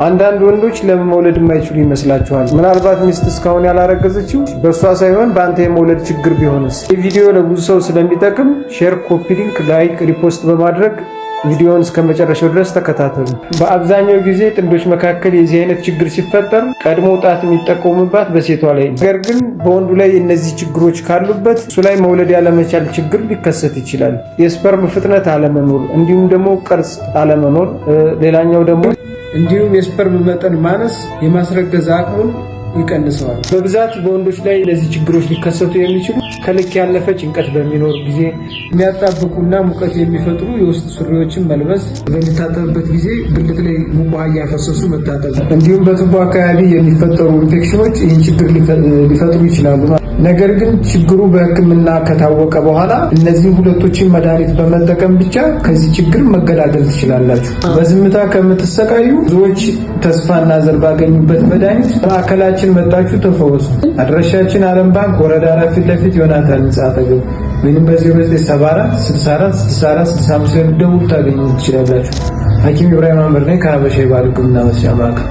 አንዳንድ ወንዶች ለምን መውለድ የማይችሉ ይመስላችኋል? ምናልባት ሚስት እስካሁን ያላረገዘችው በእሷ ሳይሆን በአንተ የመውለድ ችግር ቢሆንስ? ይህ ቪዲዮ ለብዙ ሰው ስለሚጠቅም share፣ copy link፣ like፣ repost በማድረግ ቪዲዮውን እስከ መጨረሻው ድረስ ተከታተሉ። በአብዛኛው ጊዜ ጥንዶች መካከል የዚህ አይነት ችግር ሲፈጠር ቀድሞ ጣት የሚጠቆምባት በሴቷ ላይ ነው። ነገር ግን በወንዱ ላይ እነዚህ ችግሮች ካሉበት እሱ ላይ መውለድ ያለመቻል ችግር ሊከሰት ይችላል። የ sperm ፍጥነት አለመኖር፣ እንዲሁም ደግሞ ቅርጽ አለመኖር፣ ሌላኛው ደግሞ እንዲሁም የ sperm መጠን ማነስ የማስረገዝ አቅሙን ይቀንሰዋል። በብዛት በወንዶች ላይ እነዚህ ችግሮች ሊከሰቱ የሚችሉ ከልክ ያለፈ ጭንቀት በሚኖር ጊዜ፣ የሚያጣብቁና ሙቀት የሚፈጥሩ የውስጥ ሱሪዎችን መልበስ፣ በሚታጠብበት ጊዜ ብልት ላይ ሙቅ ውሃ እያፈሰሱ መታጠብ፣ እንዲሁም በቱቦ አካባቢ የሚፈጠሩ ኢንፌክሽኖች ይህን ችግር ሊፈጥሩ ይችላሉ። ነገር ግን ችግሩ በሕክምና ከታወቀ በኋላ እነዚህን ሁለቶችን መድኃኒት በመጠቀም ብቻ ከዚህ ችግር መገላገል ትችላላችሁ። በዝምታ ከምትሰቃዩ ብዙዎች ተስፋና ዘር ባገኙበት መድኃኒት ማዕከላችን መጣችሁ ተፈወሱ። አድራሻችን ዓለም ባንክ ወረዳ 4 ፊት ለፊት ዮናታን ህንፃ አጠገብ ወይም በ0974 64 64 65 ላይ ብትደውሉ ታገኙ ትችላላችሁ። ሐኪም ኢብራሂም አህመድ ነኝ ከሀበሻ የባህል ሕክምና መስጫ ማዕከል።